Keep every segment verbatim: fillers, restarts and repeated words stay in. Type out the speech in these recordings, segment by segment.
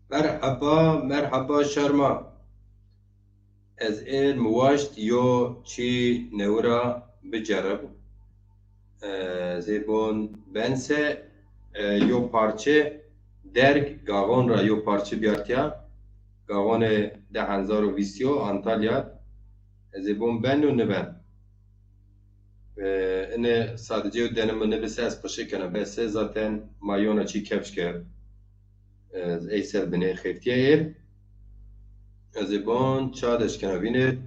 Merheba, merheba şarma. Ez êr mi waşt yo çî newi ra bicerib. E, zê bon bense, e, yo parçe derg Gaxon ra yo parçe biyartiya. Gaxonê di hezar û vîst yo Antalya. Ez ê bon ben yo niben. E, ine sadece yo denimo nibise ez qişe kena. Bese zaten ma yona çî kepş kerd. Ez ey ser binê xeftîye êr. Ez ê bon ça deşkena vînê.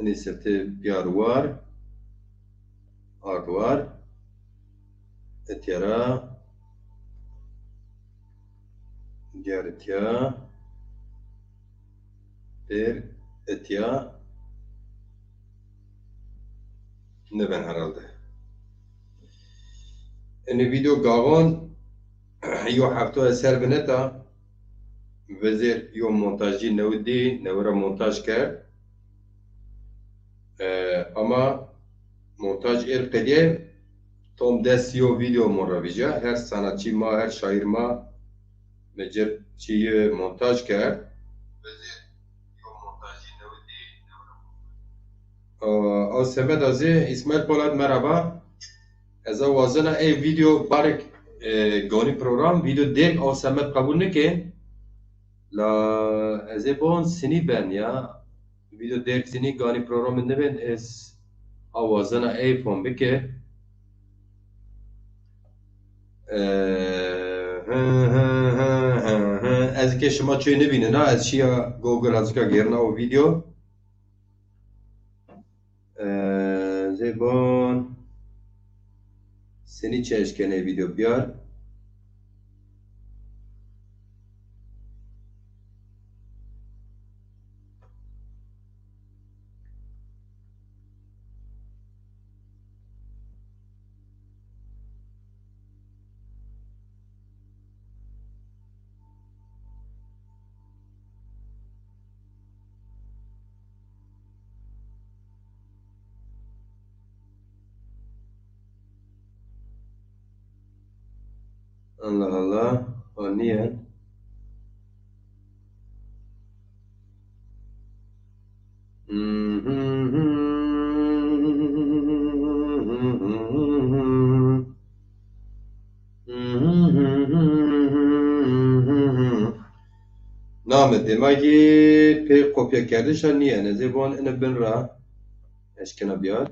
Inî sifte biyar war. Ard war. Etya ra. Diyar etya. Pêr etya. Niben herhalde. Enê video Gaxon yo hefto eser bineta. Vezir yo montajcî newi dî, newi ra montaj kerd. E, ama montaj êr qedîye tom des yo video mon ra vîca. Her sanatçî ma, her şaîr ma mi cir çîyê montaj kerd. Aa, aw semed azî, Îsmaîl Polat, merhaba. Ez a wazena ey video barek, e, ganî program, video dêrk aw semed qebul nikên. La ez ê bon sinî ben ya. Video dêrk sinî ganî programî nibên, ez a wazena ey fon bike. E, hı, hı, hı, hı, hı. Ez ke şima çê nibînin ha, ez şiya Google azika gerina o video. E, zê bon. Senî çi eşkenê video biyar? Allah Allah. O niye? Name dema ki pê kopya kerdiş a nîyen. Ez ê bon ine bin ra eşkena biyar.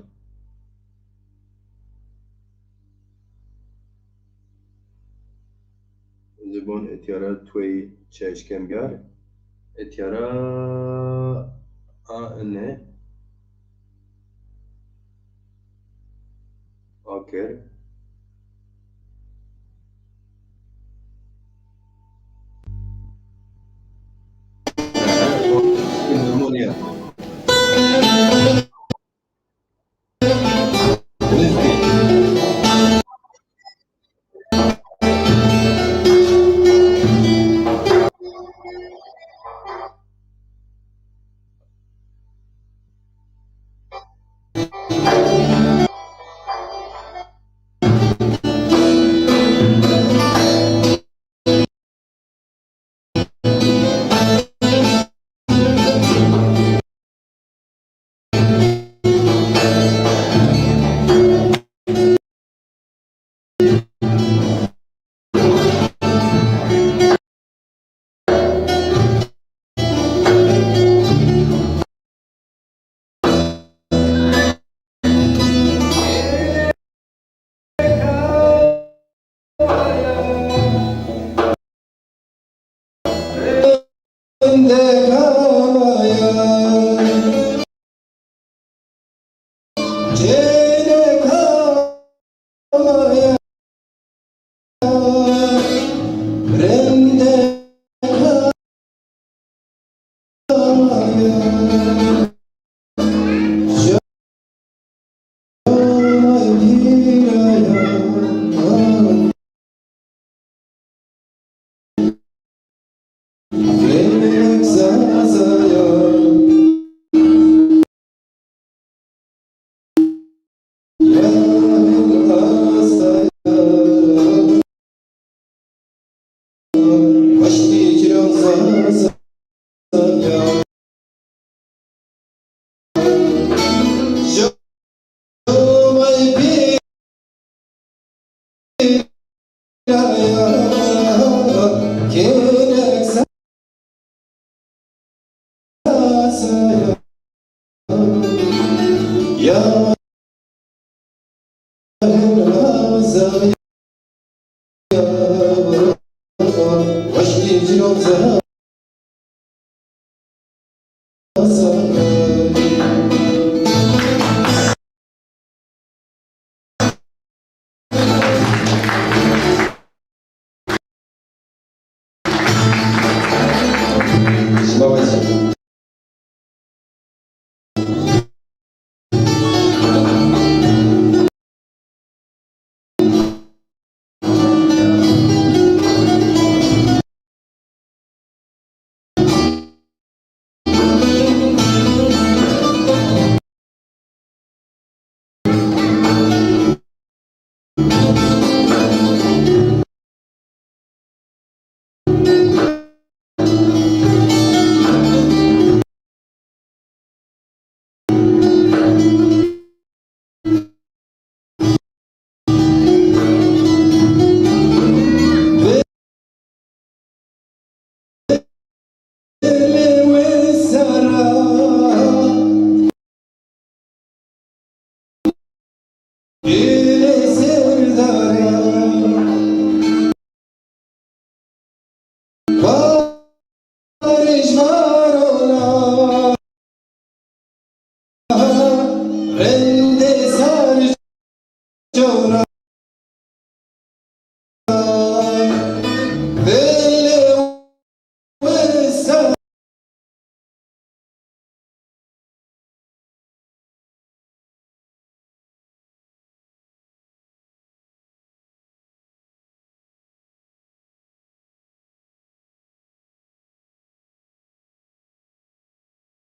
Ez ê bon etya ra twey çi eşken biyar. Etya ra a ine. Aker.